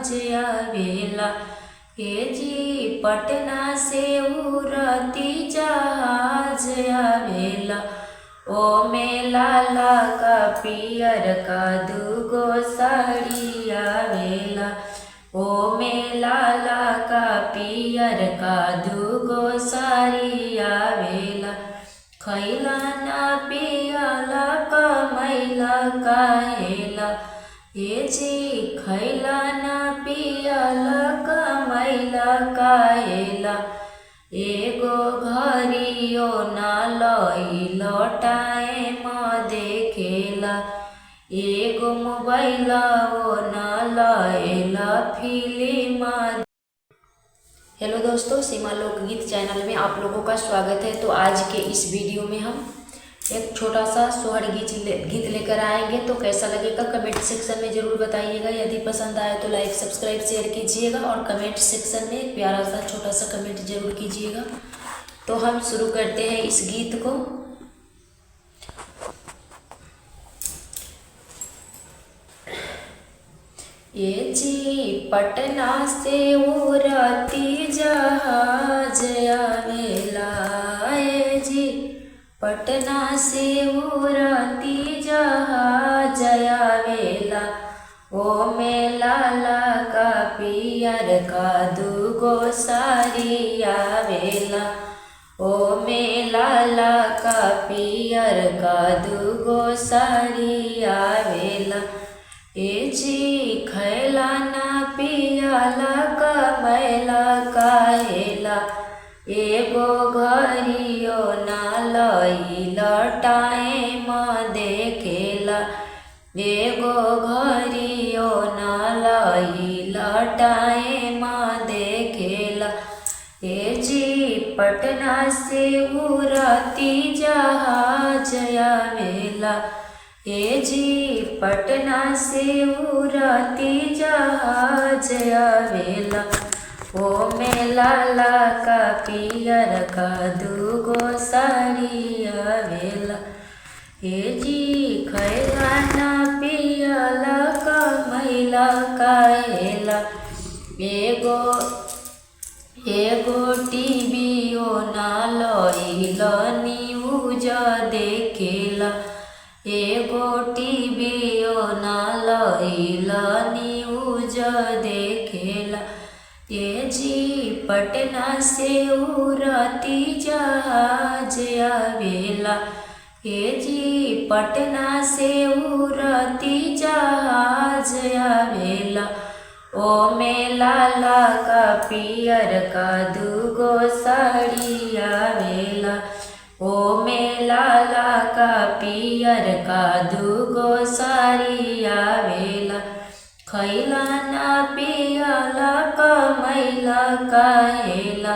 जहाज आवेला। हे जी पटना से उड़ती जहाज आवेला। ओ में लाला का पियर का दूगो साड़ी आवेला। ओ में लाला का पियर का दूगो साड़ी आवेला। खैला ना पियला कमैला काहेला। हे जी खैला ना पियला कमैला काहेला। एगो घड़ियो ना लइल टाइम देखेला। एगो मोबाइलवो ना लइल फिल्म। हेलो दोस्तों, सीमा लोकगीत चैनल में आप लोगों का स्वागत है। तो आज के इस वीडियो में हम एक छोटा सा सोहर गीत लेकर आएंगे। तो कैसा लगेगा कमेंट सेक्शन में ज़रूर बताइएगा। यदि पसंद आए तो लाइक सब्सक्राइब शेयर कीजिएगा और कमेंट सेक्शन में एक प्यारा सा छोटा सा कमेंट ज़रूर कीजिएगा। तो हम शुरू करते हैं इस गीत को। ये जी पटना से उड़ती जहाज आवेला। ये जी पटना से उड़ती जहाज आवेला। ओ में लाला का पियर का दूगो साड़ी आवेला। ओ में लाला का पियर का दूगो साड़ी आवेला। ए जी खैला ना पियला कमैला काहेला। एगो घड़ियो ना लइल टाइम देखेला। एगो घड़ियो ना लइल टाइम देखेला। ए जी पटना से उड़ती जहाज आवेला। ए जी पटना से उड़ती जहाज आवेला। ओ में लाला का पियर का दूगो साड़ी आवेला। ए जी खैला ना पियला कमैला काहेला। एगो एगो टीवीओ ना लइल न्यूज देखेला। एगो टीवीओ ना लइल न्यूज देखेला। ए जी पटना से उड़ती जहाज आवेला। ए जी पटना से उड़ती जहाज आवेला। ओ में लाला का पियर का दूगो साड़ी आवेला। ओ में लाला का पियर का दूगो साड़ी आवेला। खैला ना पियला कमैला काहेला।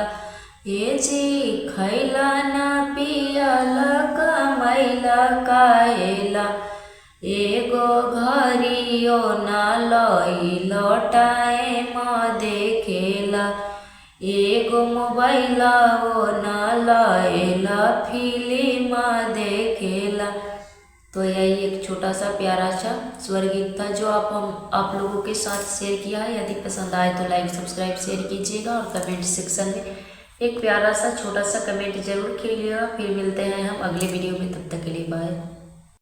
ए जी खैला ना पियला कमैला काहेला। एगो घड़ियो ना लइल टाइम देखेला। एगो मोबाइलवो ना लइल फिल्म देखेला। तो यही एक छोटा सा प्यारा सा स्वर गीत था जो आप लोगों के साथ शेयर किया है। यदि पसंद आए तो लाइक सब्सक्राइब शेयर कीजिएगा और कमेंट सेक्शन में एक प्यारा सा छोटा सा कमेंट जरूर कीजिएगा। फिर मिलते हैं हम अगले वीडियो में, तब तक के लिए बाय।